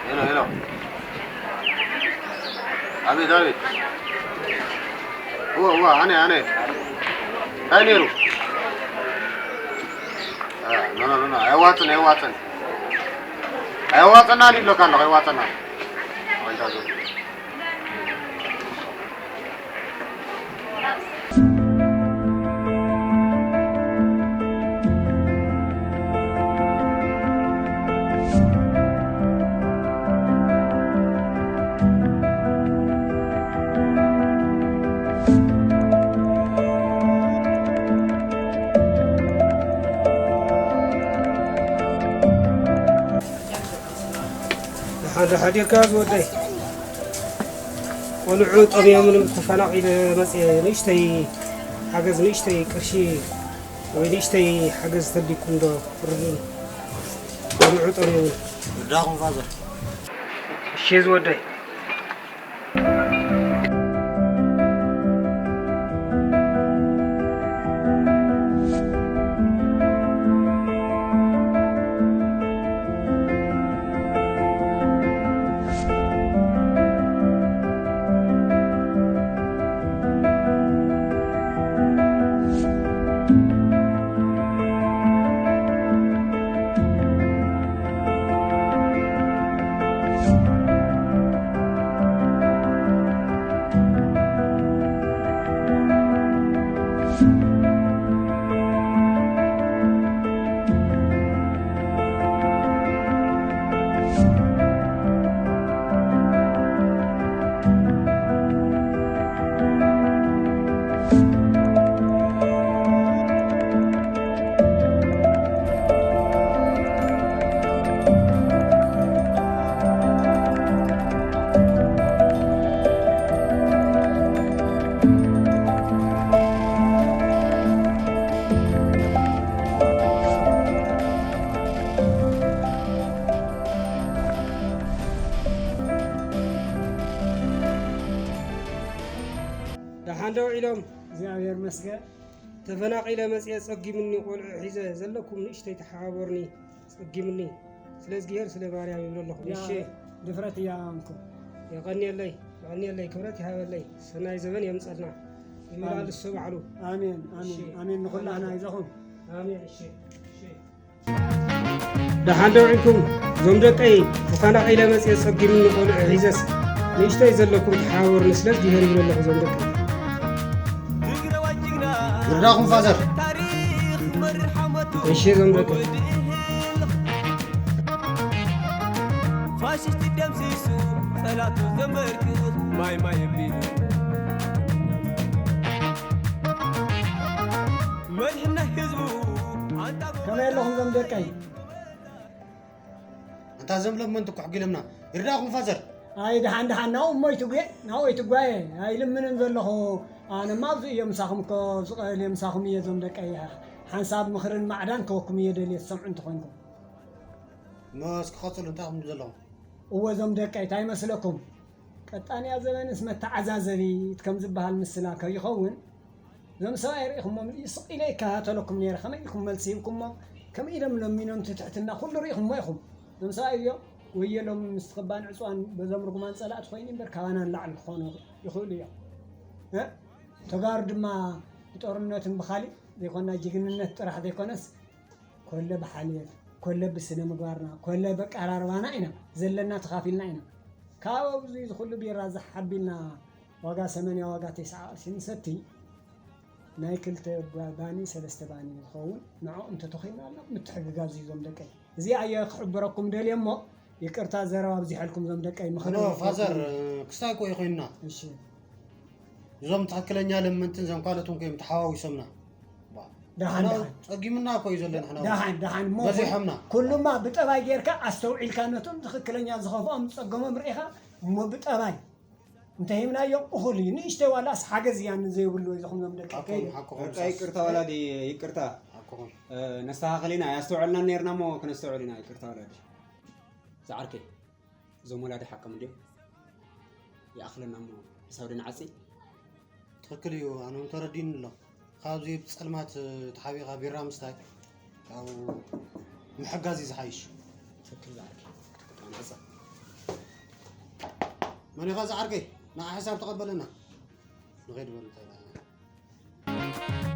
ሄሎ፣ ሄሎ። ኣቤት፣ ኣቤት። እወ፣ እወ፣ ኣነ፣ ኣነ። እንታይ ነይሩ? አ፣ ኖ፣ ኖ፣ ኖ፣ ኖ፣ ኣየዋጽን፣ ኣየዋጽን። ኣየዋጽናን ይብለካ ኣለኹ፣ ኣየዋጽናን። ኣንታ ዞ። ደሓን ዶ ሓዲርካ ዝወደይ? ቆልዑ ጠምዮምን ተፈናቒለ መፅየ። ንእሽተይ ሓገዝ፣ ንእሽተይ ቅርሺ ወይ ንእሽተይ ሓገዝ ተድልይኩም ዶ? ርድኡኒ። ቆልዑ ጠምዮምን። ርዳኹም ፋዘር። እሺ ዝወደይ። ደሓን ዶ ውዒሎም? እግዚኣብሔር ይመስገን። ተፈናቒለ መፅየ ጸጊሙኒ ቆልዑ ሒዘ ዘለኩም ንእሽተይ ተሓባበሩኒ ጸጊሙኒ ስለ እዝግሄር ስለ ማርያም ይብሎ ኣለኹ። ያ እሺ። ድፍረት እያ እንኩ። የቐንየለይ፣ የቐንየለይ፣ ክብረት ይሃበለይ፣ ሰናይ ዘበን የምጸልና። ይመላልሶ ባዕሉ። ኣሜን፣ ኣሜን፣ እሺ። ኣሜን። ንኹላህና ይዘኹም። ኣሜን። እሺ፣ እሺ። ደሓን ዶ ውዒልኩም? እዞም ደቀይ ተፈናቒለ መፅየ ጸጊሙኒ ቆልዑ ሒዘስ ንእሽተይ ዘለኩም ተሓባበሩኒ ስለ እዝግሄር ይብሎ ኣለኹ እዞም ደቀይ። ይርዳኹም ፋዘር። እሺ እዞም ደቀይ። ፋሽስት ደምሲሱ ጸላቱ ዘንበርክኽ ማይ ማይ ኣቢሉ መድሕን ናይ ህዝቡ ኣንታ ከመይ ኣለኹም እዞም ደቀይ? ኣንታ ዘምለብ መን ትኩሕ ጊለምና ይርዳኹም ፋዘር። ኣይ ደሓን ደሓን ናብኡ እሞ ኣይትጉየ ናብኡ ኣይትጓየ ኣይልምንን ዘለኹ። ኣነማ ኣብዚ እየ ምሳኹም እኮ ኣብዚ ቀበሌ ምሳኹም እየ እዞም ደቀይ ሓንሳብ ምኽርን ማዕዳን ክበኩም እየ ደልየ ትሰምዑ እንተኾንኩም። እሞ እስኪ ቀጽሉ እንታይ ኢኹም ዘለኹም? እወ እዞም ደቀይ እንታይ ይመስለኩም? ቀጣንያ ዘበንስ መተዓዛዘቢት ከም ዝበሃል ምስላ ከይኸውን እዞም ሰብኣይ ርኢኹሞም እዩ ስቕ ኢለ ይከታተለኩም ነይረ። ከመይ ኢልኩም መልሲ ሂብኩሞ? ከመይ ኢሎም ለሚኖም እቲ ትሕትና ኩሉ ርኢኹሞ ኢኹም። እዞም ሰብኣይ እዮም ወየሎም ምስቲ ክባን ዕፅዋን በዞም ርጉማን ፀላእቲ ኮይኑ እምበር ካባና ንላዕሊ ክኾኑ ይኽእሉ እዮም። እ? ተጋሩ ድማ ብጦርነትን ብኻሊእ ዘይኮና ጅግንነት ጥራሕ ዘይኮነስ ኮለ ብሓልዮት ኮለ ብስነ ምግባርና ኮለ በቀራርባና ኢና ዘለና ተኻፊልና ኢና። ካብ ኣብዚ ዝኹሉ ቢራ ዝሓቢልና ዋጋ ሰመንያ ዋጋ ተስዓ ቅርሺ ንሰቲ ናይ ክልተ ባ- ባኒ ሰለስተ ባኒ ዝኸውን ንዕኦም ተተኺልና ኣሎ ምትሕግጋዝ እዩ ዞም ደቀይ። እዚ ኣየ ክሕብረኩም ደልየ እሞ ይቅርታ ዘረባ ኣብዚሐልኩም ዞም ደቀይ ምኽሪ ኖ ፋዘር ክስታይ ኮ ይኮይንና እሺ እዞም ትኽክለኛ ለመንትን ዘም ካልኦትን ኮይም ተሓዋዊሶምና ደሓን ደሓን ጸጊምና እኮ እዩ ዘለና ሕና ደሓን ደሓን እሞ በዚሖምና ኩሉማ ብጠባይ ጌርካ ኣስተውዒልካ ነቶም ትኽክለኛ ዝኸፍኦም ዝጸገሞም ርኢኻ እሞ ብጠባይ እንተሂብናዮም እኹል እዩ ንእሽተይ ዋላስ ሓገዝ እያ ንዘይብሉ ወይ ዝኾኖም ደቂ ኣኮን ሓኮኹም በቃ ይቅርታ ወላዲ ይቅርታ ኣኮኹም ነስተኻኸል ኢና ያስተውዐልና ነርና እሞ ክነስተውዕል ኢና ይቅርታ ወላዲ ዝዓርከይ እዞም ወላዲ ሓቆም እንድዮም ይኣኽለና እሞ ሕሳብ ድንዓፂ ትኽክል እዩ ኣነ እውን ተረዲኒ ኣሎ ኣብዚ ብጸልማት ተሓቢኻ ቢራ ምስታይ ካብኡ ምሕጋዝ እዩ ዝሓይሽ። ትክክል ዝዓርከይ። ኣንበሳ። መን ኢኻ ዝዓርከይ? ንዓ ሕሳብ ተቐበለና። ንኸይድ በሉ እንታይ ደኣ።